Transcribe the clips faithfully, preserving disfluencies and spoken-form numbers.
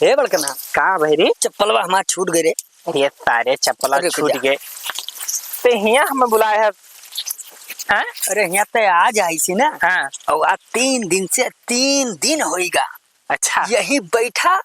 हे बड़कना। का भाई रे? चप्पलवा हमार छूट गए रे। अरे सारे चप्पला अरे छूट खुदा। गए। ते हियाँ हमें बुलाए है? हाँ? अरे हियाँ ते आ जाइसी ना। हाँ। और आज तीन दिन से, तीन दिन होइगा। अच्छा। यही बैठा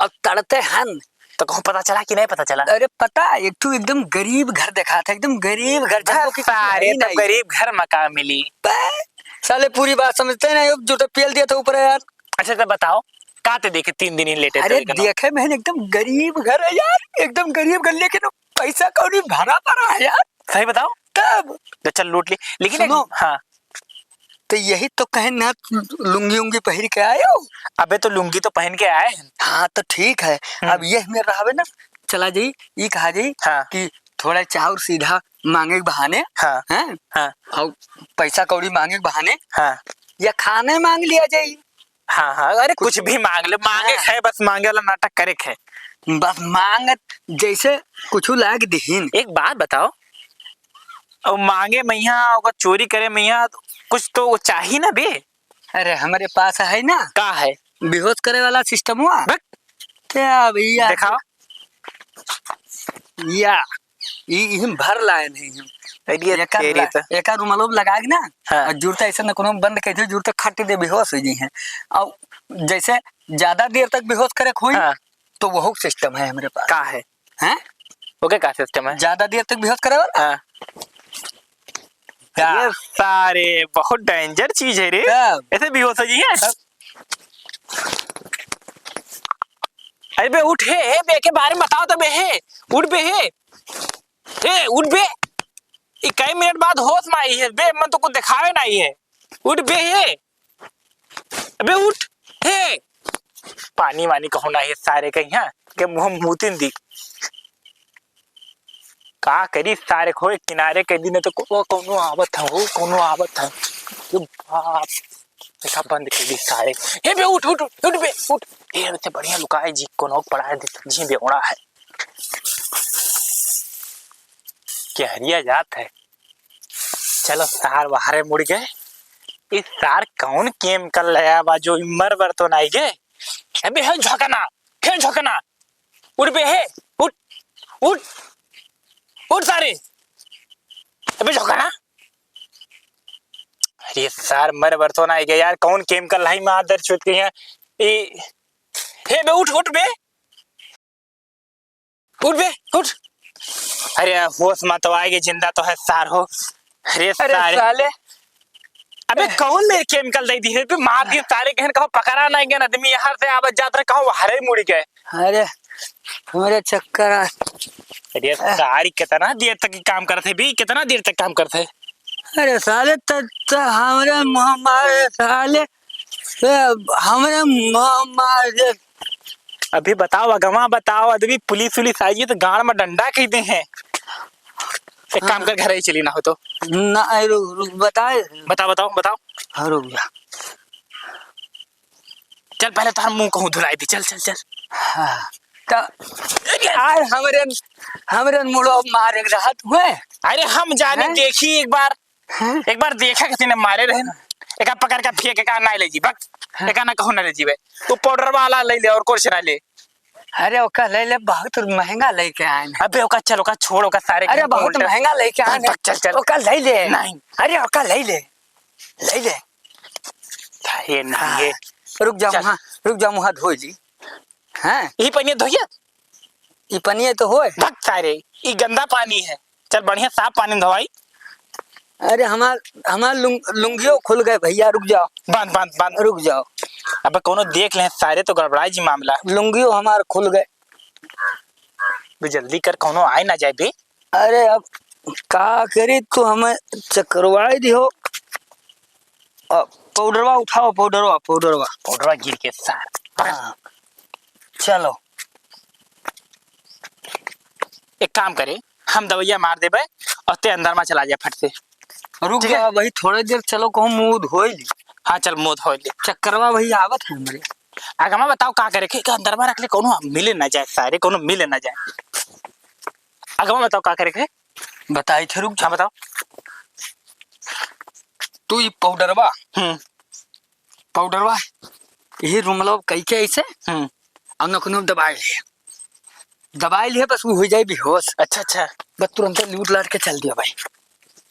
और तड़ते हन। तो कहूँ पता चला कि नहीं पता चला? अरे पता, एक ठो एकदम गरीब घर देखा था, एकदम गरीब घर, जहाँ बस को कि सारे, ही तब नहीं। गरीब घर मकान मिली। बे, साले पूरी बात समझते नहीं, अब जो तो पेल दिया था ऊपर यार। अच्छा, तो बताओ, का ते देखे तीन दिन ही लेटे अरे, थे, कहना। देखे बहन, एकदम गरीब घर है यार, एकदम गरीब घर, लेकिन वो पैसा कौड़ी भरा पड़ा है यार। सही बताओ। तब। तो चल लूट ली, लेकिन एक सुनो। हाँ। तो यही तो कहे ना, लुंगी उंगी पहिर के आए हो। अबे, तो लुंगी तो पहन के आए हैं। हाँ, तो ठीक है। हम्म। अब ये में रहबे ना, चला जाई, ई कहा जाई हाँ। कि थोड़ा चाउर सीधा मांगे के बहाने, हाँ। हैं? हाँ। और पैसा कौड़ी मांगे के बहाने, हाँ। या खाने मांग लिया जाई। हाँ, हाँ, अरे कुछ कुछ भी मांग ले, मांगे हाँ। है, बस मांगे वाला नाटक करे के है। बस मांग, जैसे कुछ लाग दिहिन। एक बात बताओ, और मांगे मैया, ओकर चोरी करे मैया, कुछ तो वो चाही ना बे। अरे, हमरे पास है ना। का है? बेहोश करे वाला सिस्टम हुआ। बक। क्या भैया? दिखाओ। या, ई, ई हम भर लाए नहीं हम। अरे एकर तेरी ला-, तो। एकर रुमालो लगा के ना, हाँ। और जुरता ऐसे न कोनो बंद कर दे, जुरता खट दे, बेहोश हो जाई है। और जैसे ज्यादा देर तक बेहोश करे खोई, हाँ। तो वहू सिस्टम है हमरे पास। का है? हैं? ओके, का सिस्टम है? ज्यादा देर तक बेहोश करे वाला? हाँ। का? ये सारे बहुत डेंजर चीज है रे। कब? ऐसे बेहोश हो जाई है? कब? अरे बे, उठ, हे, हे, बे, के बारे में बताओ तो बे, हे, उठ बे, हे, हे, उठ बे, ई कई मिनट बाद होश में आई है बे, मन तो कुछ दिखावे नहीं है, उठ बे, हे, अबे उठ, हे, पानी वानी कहूँ ना, ये सारे कहीं, हाँ, के मुँह मूतिन दी। का करी सारे, खोए किनारे के दिन तो को-, कौनो आवत है, हो, कौनो आवत है। ये बाप, देखा बंद कर दी सारे। हे बे, उठ, उठ, उठ बे, उठ। हे, अबे ते बढ़िया लुकाए जी, कोनो पड़ा है, जी बेवड़ा है। केहरिया जात है। चलो, सार बाहरे मुड़ गए। इस सार कौन केमिकल लया बा जो इमर बर तो नहीं गए? अबे, हे झोंकना, हे झोंकना। उठ बे, हे, उठ, उठ, उठ सारे। अबे झोंका ना। अरे सार, मर बर तो ना गया यार, कौन केमिकल लाई मादर चोद के यहाँ। ए, हे बे, उठ, उठ बे। उठ बे, उठ। अरे होश में तो आएगे, जिंदा तो है सार हो। अरे अरे सारे। साले। अबे कौन मेरे केमिकल दे दी है? तू मार दिए सारे, कहन कहो पकड़ा नहीं गया आदमी, यहाँ से आवत जात रहे, कहो हरे मुड़ी गए। अरे, हमरे चक्कर आ। अरे सारी, कितना देर तक काम करत है बी, कितना देर तक काम करत है? अरे साले, त, त हमरे मुँह मारे साले, ए, हमरे मुँह मारे। अभी बताओ, अगवा बताओ, आदमी पुलिस उलिस आई है तो गाड़ में डंडा कह दे हैं। एक काम हाँ। कर, घर ही चली ना हो तो। ना, रुक, रुक, बताए। बताओ, बताओ, बताओ। हाँ, रुक जा। चल, पहले तोहर मुंह कहूँ धुलाई दी, चल, चल, चल। हाँ, त यार हमरे, हमरे मुड़ो मारे रहत हुए। अरे हम जाने हैं? देखी एक बार, हैं? एक बार देखा किसी ने मारे रहे ना, एका पकड़ के फेंक, एका ना ले जी, बक, हैं? एका ना कहूँ ना ले जीवे। तू पाउडर वाला ले ले और कुछ ना ले। अरे ओका ले ले, बहुत महंगा लेके आए हैं। अबे ओका चल, ओका छोड़, ओका सारे अरे के बहुत उल्टा महंगा लेके आए हैं। बक, चल, चल। ओका ले ले। नहीं। अरे ओका ले ले, ले ले। ये नहीं हाँ। ये। रुक जा, चल। वहाँ, रुक जा, वहाँ धोई ली। हाँ? ई पनिया धोइया? ई पनिया तो होए। भक सारे, ई गंदा पानी है। चल बढ़िया साफ पानी में धोवाई। अरे हमार, हमार लुंग-, लुंगियो खुल गए भैया, रुक जाओ। बांध, बांध, बांध। रुक जाओ। अबे कोनो देख ले सारे तो गड़बड़ाई जी मामला। लुंगियो हमार खुल गए। बे जल्दी कर, कोनो आए ना जाए बे। अरे अब का करी, तू हमें चकरवाई दिहो। अब पाउडरवा उठाओ, पाउडरवा, पाउडरवा। पाउडरवा गिर के सार। हाँ, चलो। एक काम करे, हम दवैया मार देबे और ते अंदर में चला जा फट से। रुक ठीक है? जा, वही थोड़े देर चलो, कहूँ मुंह धोई ली। हाँ, चल मुंह धोई ले। चक्करवा वही आवत है हमरे। अगवा बताओ का करे के, का अंदर में रख ले, कोनो मिले ना जाए सारे, कोनो मिले ना जाए। अगवा बताओ का करे के? बताई थे, रुक जा। हाँ, बताओ। तू ई पाउडरवा, हम्म। पाउडरवा, यही रुमलवा कई के ऐसे, हम्म। और नकनो दबाए लिए, दबाए लिए, बस वो हो जाए बेहोश। अच्छा, अच्छा। बस तुरंत लूट लाट के चल दिया भाई।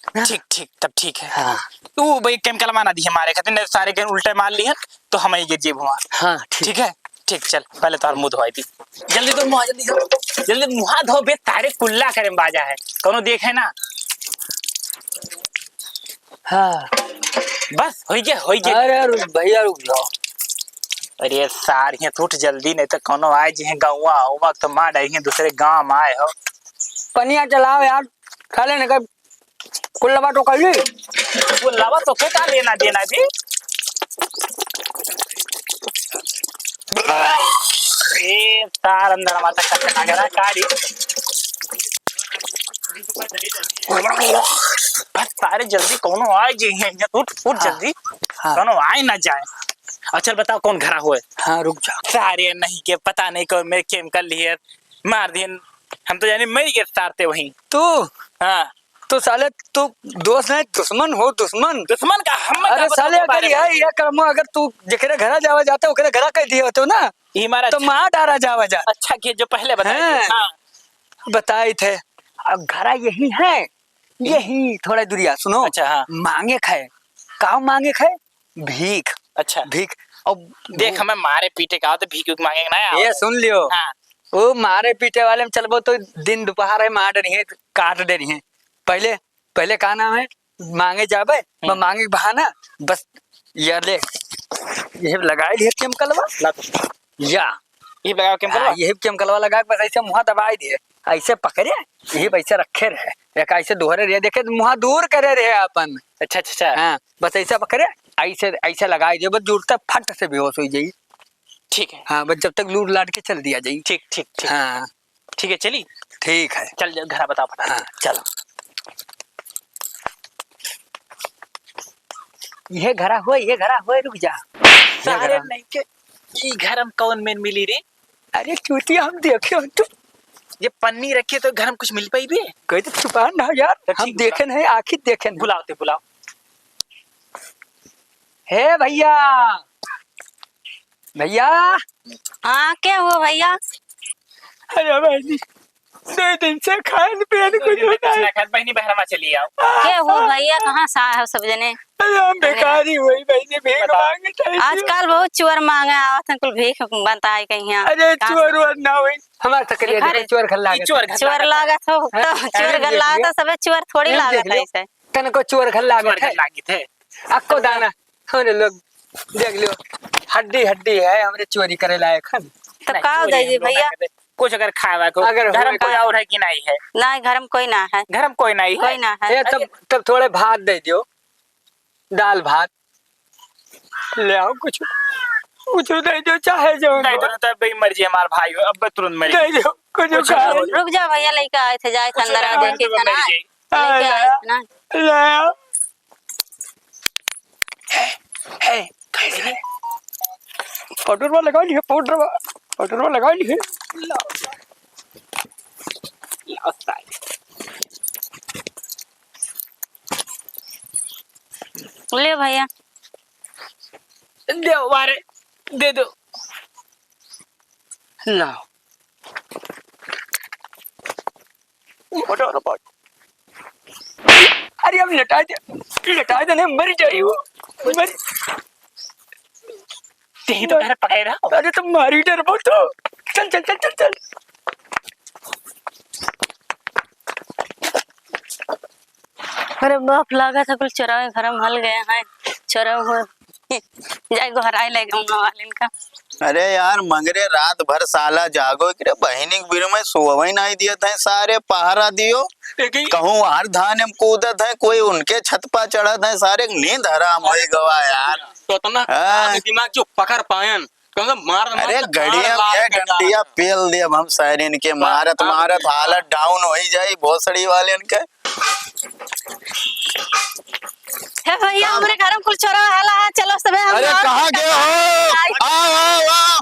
हाँ। ठीक, ठीक, तब ठीक है। हाँ। तू भाई केमिकल माना दिए मारे खातिर, नहीं सारे के उल्टे मार लिए, तो हम ही गिर जेब हुआ। हाँ, ठीक। ठीक है, ठीक, चल, पहले तार मुंह धोई दी। जल्दी तो मुंह, जल्दी धो, जल्दी मुंह धो बे, तारे कुल्ला करे में बाजा है, कोनो देखे ना। हाँ। बस, होई गया, होई गया। अरे रुक भैया, रुक जाओ। अरे सार, यहाँ टूट जल्दी, नहीं तो कोनो आए जी हैं गौवा, उवा तो मार डाई हैं, दूसरे गांव में आए हो। पनिया चलाओ यार, खा लेने का कुल लबा तो कर ली। कुल लबा तो के का लेना देना जी? ए, तार अंदर हमारा तक खतरनाक है ना, का रे? बस सारे जल्दी कोनो आ जाए, यहाँ उठ, उठ हाँ, जल्दी। हाँ। कोनो आए ना जाए। अच्छा बताओ कौन घरा होए? हाँ, रुक जा। सारे नहीं के पता नहीं कौन मेरे केमिकल लिए मार दिन। हम तो जाने मर गए सारते वहीं। तू? हाँ। तो साले तू दोस्त नहीं, दुश्मन हो, दुश्मन। दुश्मन का हम अरे साले, अगर यह, यह कर्म, अगर तू जेकरे घरा जावा जाते, ओकरे घरा कह दिए होते ना, ये हमारा तो अच्छा मार डारा जावा जा। अच्छा किए जो पहले बताए थे। हाँ। हाँ। बताई थे। अब घरा यही है, यही थोड़ा दुरिया। सुनो। अच्छा, हाँ। मांगे खाए, का मांगे खाए? भीख। अच्छा। भीख। अब देख, हमें मारे पीटे का हो तो भीख उख मांगे ना आओ। ये सुन लियो। हाँ। वो मारे पीटे वाले में चलबो तो दिन दोपहर है, मार डरिहे, काट डरिहे। पहले, पहले का नाम है, मांगे जाबे, हम्म। मांगे के बहाना, बस ये ले, ये लगाए लिए केमिकलवा। ला तो। या। ये लगाओ केमिकलवा? हाँ, ये केमिकलवा लगा के बस ऐसे मुंह दबाई दिए, ऐसे पकड़े, ये हम्म। ऐसे रखे रहे, एक ऐसे दोहरे रहे, देखे मुंह दूर करे रहे अपन। अच्छा, अच्छा, अच्छा। हाँ, बस ऐसे पकड़े, ऐसे, ऐसे लगाई दिए, बस जुड़ता फट से बेहोश हो जाई। ठीक है। हाँ, बस जब तक लूट लाट के चल दिया जाई। ठीक, ठीक, ठीक। हाँ। ठीक है, चली? ठीक है। चल, जा, घरा बताओ फटाफट। हाँ, चलो। ये घरा होए, ये घरा होए, रुक जा। ये सारे घरा। नहीं के, ई घर हम कौन में मिली रे? अरे चूतिया, हम देखे हो तो। ये पन्नी रखी है तो घर में कुछ मिल पाई बे? कोई तो छुपा ना यार, तो हम ठीक, देखे बुलाओ। नहीं, आखिर देखे नहीं। बुलाओ ते, बुलाओ। हे भैया, भैया। हाँ, क्या हुआ भैया? अरे बहिनी, दो दिन से खान पियन दो कुछ दिन से कुछ नहीं। ना खान, बहिनी बहरमा चली आओ। के हो भैया, कहाँ से आए हो सब जने? अरे हम भिखारी हुई बहिनी, भीख बताओ। मांगे थे। आजकल बहुत चोर मांगे आवत हैं, कुल भीख बताए कहीं। अरे कहाँ से? चोर वोर ना हुई, हमारे तक के लिए भिखारी? देखो, चोर घर लागत। चोर घर चोर लागत। लागत हो, हाँ? तो चोर अरे घर देख लागत लियो। हो, सबे चोर थोड़ी अरे लागत देख है लियो। ऐसे। तनको चोर घर लागत चोर घर है। लागत है। अक्को दाना, हमरे लोग देख लियो, हड्डी हड्डी है, हमरे चोरी करे लायक है। तो नहीं, का चोरी दे हम जी लोग ना भैया? करते। कुछ अगर खावा को, अगर घर में होए कोई तो। और है कि नहीं है? नहीं, घर में कोई ना है। घर में कोई नहीं है? कोई ना है। ए, तब, अरे। तब थोड़े भात दे दियो, दाल भात। ले आओ कुछ, कुछ दे दो, चाहे जो दे दो। दो, तब भी मर जाए हमार भाई हो, अब तुरंत मर दे दो, कुछ कुछ खा नहीं। लो। रुक जाओ भैया, लइका आए थे, जाए थे कुछ अंदर, नहीं, आ, देखे थे ना। मर जाए। लइका आए थे ना। ले आओ। हे, हे, कैसे? पाउडर वाला लगा लिया, पाउडर वाला, पाउडर वाला लगा लिया। लाओ, लाओ, सारे। ले भैया। दे मारे, दे दो। लाओ। उठो, उठो, उठो। अरे, अब लेटाए दे, लेटाए दे, नहीं, मर जाई वो, मर। तेही तो घर पकाए रहा। अरे, तो मारी डर बहुत हो। चल, चल, चल, चल, चल। अरे बाप, लागत है कुल चोरवे घर में हल गए हैं, चोरवे हुए। जाए गोहराए ले गए वालिन का। अरे यार, मंगरे रात भर साला जागो, एकरे बहिनी के बीर में सोवई नहीं दियत है, सारे पहरा दियो। एक ही कहूँ हर धान में कूदत है, कोई उनके छत पा चढ़त है, सारे नींद हराम हो गवा यार। तो इतना हाँ। दिमाग जो पकड़ पायन, कौन सा मार, अरे मार, गड़िया मार में के डंडिया डाल। पेल दे, अब हम सायरन के मारत मार, मारत मार। हालत down हो ही जाई भोसड़ी वाले इनके। हे भैया, हमरे घर में कुल चोरवा हला है, चलो सबे हम अरे और कहाँ गए हो? आई। आओ, आओ, आओ।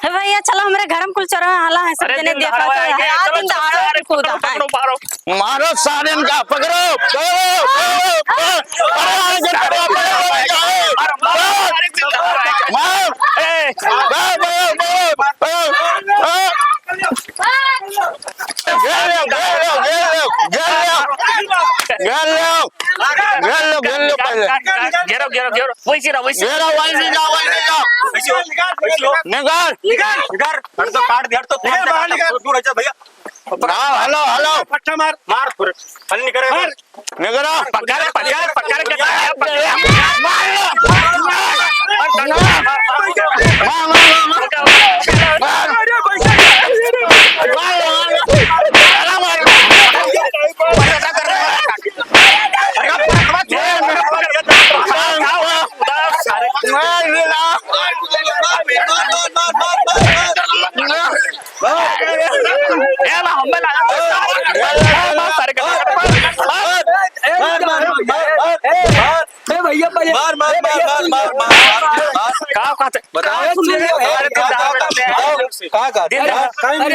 हे भैया, चलो हमरे घर में कुल चोरवा हला है, सब अरे जने तुम देखा घरवा तो आए है, गए, आज चलो, दिन चलो, दहाड़े अरे कूदा पकड़ो, है। पकड़ो, पकड़ो। मारो सारे इनका, पकड़ो, पकड़ो, पकड़ो, अरे, अरे, अरे, अरे, अरे, मारो, मारो, मारो, मारो, मारो, मारो, मारो, मारो, मारो, बस, बस, बस, बस, बस। घेर लो, घेर लो, घेर लो, घेर लो। घेर लो, घेर लो, घेर लो पहले। घेरो, घेरो, घेरो। वैसे रहो, वैसे। घेरो, वैसे जाओ, वैसे जाओ। निकाल। निकाल। हट तो, काट दे, हट तो। निकाल बाहर, निकाल। दूर, दूर हट जा भैया। हाँ, हेलो, हेलो। फट्टा मार। मार, फल निकले। मार। निकलो। पकड़, पकड़, पकड़ के मार, पकड़। मार, मार, मार, मार। मार, मार, मार, मार। मार। मार, मार, मार। मार, मार, मार। ए, ला, हमें ला। ए, मार, सारे के। ए, ए, भैया, पहले, मार, मार, ए, भैया, मार, सुन मार, लो। मार, मार, मार, मार। का, का, बताओ, का सुन लो, अरे, तुम का, का, का, का, का, का, अरे,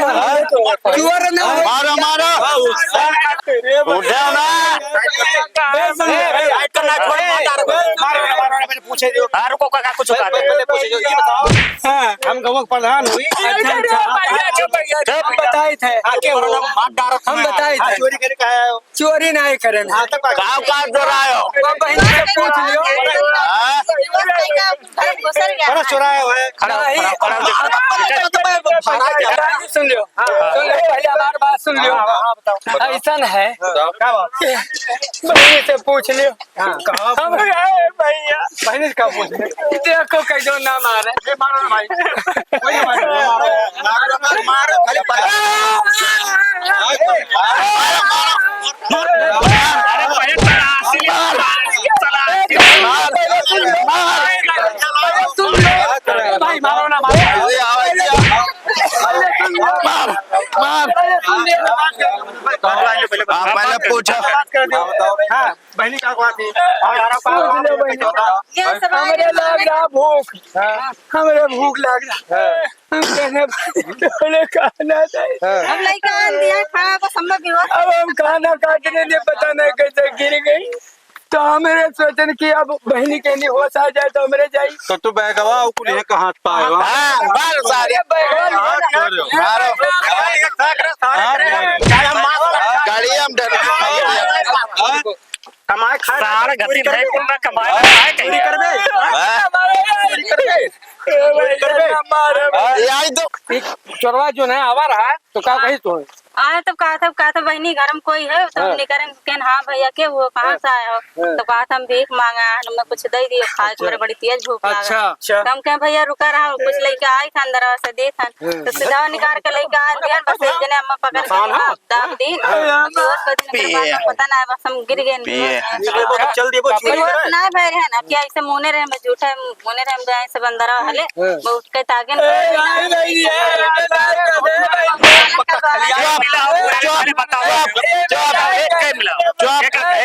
हाँ? अरे, चोर ना हो। मारो, मारो। उठो ना। ए, सुन लो, ए, लाइट का लाइट छोड़, मार, मार, मार, मार, मार, मार। पूछे जो। हाँ, रुको काका, कुछ कहा था। पहले पूछे जो, ये बताओ। हाँ, हम गाँव के प्रधान हुई। अच्छा, अच्छा। हम बताए थे। आके हो। हम बताए थे। चोरी करे का है? चोरी नहीं करे। हाँ, तब का? गाँव का चोरायो? वो बहन से पूछ लियो। हाँ? बड़ा चोरायो है। खड़ा हो, नहीं। खड़ा हो, खड़ा हो। सुन लियो। हाँ, सुन लियो, पहले हमारी बात सुन लियो। हाँ, हाँ, बताओ, बताओ। ऐसन है। हाँ, क्या बात? बहन से पूछ लियो। हाँ। हम गए भैया। पहले से का बोल रहे? देखो कैसो ना मारे। ये मारो ना भाई। वही मारो, मारो, मारो, मारो, खाली पकड़। अरे पहले तो आसिफ मार। मार। भाई मारो ना, मारो। अरे आओ, आओ। मार, मार। हाँ, पहले पूछो। हाँ। बहनी का बात है? और हमारा पूछ लो बहनी। ये सब हमरे लाग रहा भूख। हाँ। हमरे भूख लाग रहा। हाँ। हम कहने भाई, तोरे कहना चाहिए। हाँ। हम लइका आन दिया, खाना को सम्मा भी हो। अब हम खाना काटने ने पता नहीं कैसे गिर गई। तो हमरे सोचन कि अब बहनी के नहीं होश आ जाए तो हमरे जाई। तो तू बैगवा और कुल है कहाँ पाए हो? हाँ, मारो सारे। बैगवा मारो। मारो। हाँ, मारो। गाड़ी हम डर। हाँ। कमाए खाए सारा चोरी गति करबे। नहीं, कुल ना कमाए, हाँ, खाए चोरी कहीं। करबे। हाँ। चोरी करबे। ए भाई, चोरी करबे। ना मारे। हाँ, ये आई तो। एक चोरवा जो है, आवा रहा, तो का कही तो? आए तब कहा था, कहा था, "बहिनी, घर में कोई है?" तो हाँ। हमने करें, कहन, "हाँ भैया, के हुआ, कहाँ हाँ। से आए हो?" हाँ। तो कहा था, "हम भीख मांगा है, हमें कुछ दे दियो खाए, अच्छा। मेरे बड़ी तेज भूख लागा है।" अच्छा। तो हम कहें, "भैया, रुका रहा, कुछ लेके आई था अंदर से दे था।" हाँ। तो सीधा निकाल के लेके आ दिया, बस एक जने अम्मा पकड़ के हाँ। दाब दी। हाँ। तो बस दिन के बाद पिए। पता ना, बस हम गिर गए। पिए। ये वो चल दिए, वो चोरी करे। ना भाई रहे ना, क्या ऐसे मुने रहे, मैं झूठा मुने रहे, हम जाए सब अंदर हले। हाँ। बहुत के तागिन ए, नहीं, नहीं, ये, ये, ये, ये, ये,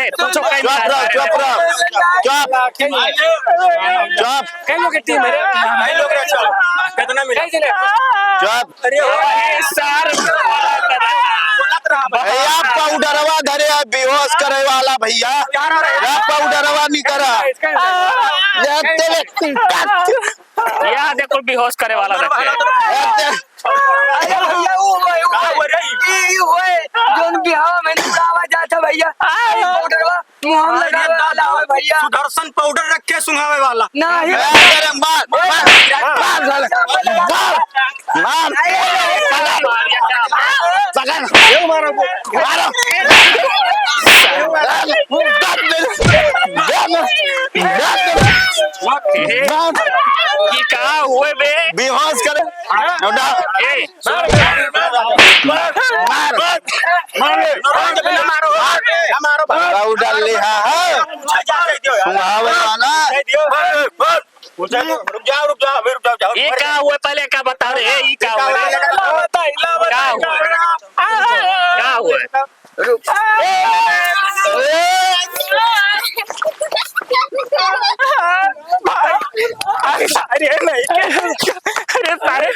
चुप, चुप, चुप, चुप, चुप, चुप, चुप, चुप, चुप। कई लोग के टीम है रे? भाई लोग रे, चलो। कितना मिला? कई जने? चुप। अरे, अरे, सार। भैया, पाउडरवा धरे है, बेहोश करे वाला भैया। क्या रहा है? या पाउडरवा निकरा। इसका या तेरे या देखो, बेहोश करे वाला रखे। अरे भैया, वो होए, वो का होए। हुए रे? ई, ई होए, जोन बिहावा में उड़ावा जात है भैया। पाउडरवा मुंह में अरे लगावे वाला दादा, होए भैया। सुदर्शन पाउडर रख के सुंघावे वाला। नहीं। अरे मार, मार, मार साले, मार, मार। पकड़, पकड़। मारो, मारो। मार। ये का हुए बे? बेहोश कर। ए, मार। मार। मार। मारो। मारो। पाउडर ले, हाँ, हाँ। सुहावे वाला। रुक जाओ, रुक जाओ, अबे रुक जाओ, जाओ। ये का हुआ, पहले का बता रहे, ये का हुआ? का हुआ? का हुआ? अरे, अरे, नहीं। अरे, सारे,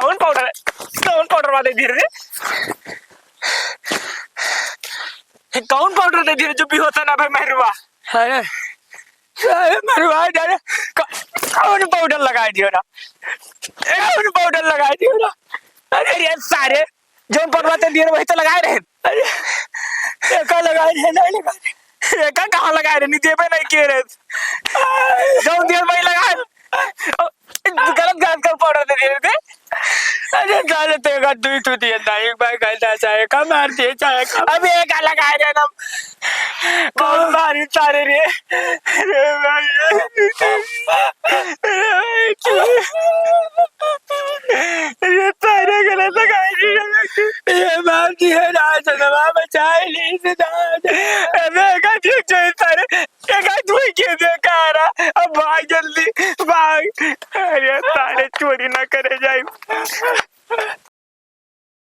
कौन पाउडर है? कौन पाउडर वाले धीरे रे? कौन पाउडर दे धीरे जो भी होता ना भाई, मरुआ? अरे, अरे मरवा डाले। क-, कौन पाउडर लगाए दियो ना? कौन पाउडर लगाए दियो ना? अरे, अरे सारे, जौन पटवा ते दिए वही तो लगाए रहे। अरे, एका लगाए रहे, नहीं लगाए रहे। एका कहाँ लगाए रहे? नहीं देबे नहीं किए रहे। जौन दिए वही लगाए। गलत, गलत कर पाउडर दे दिए थे। अरे साले, ते का दुई ठो दिए ना, एक बार कहता चाहे का मार दिए, चाहे का। अबे एका लगाए रहे ना। कौन मारी सारे रे? अरे भाई, ये सारे गलत लगाए रहे। ये मार दिए ना, जनवा बचाए ली से दादा। अबे एका ठीक जो सारे, एका दुई के दे का रहा। अब भाग जल्दी, भाग। अरे सारे, चोरी ना करे जाए।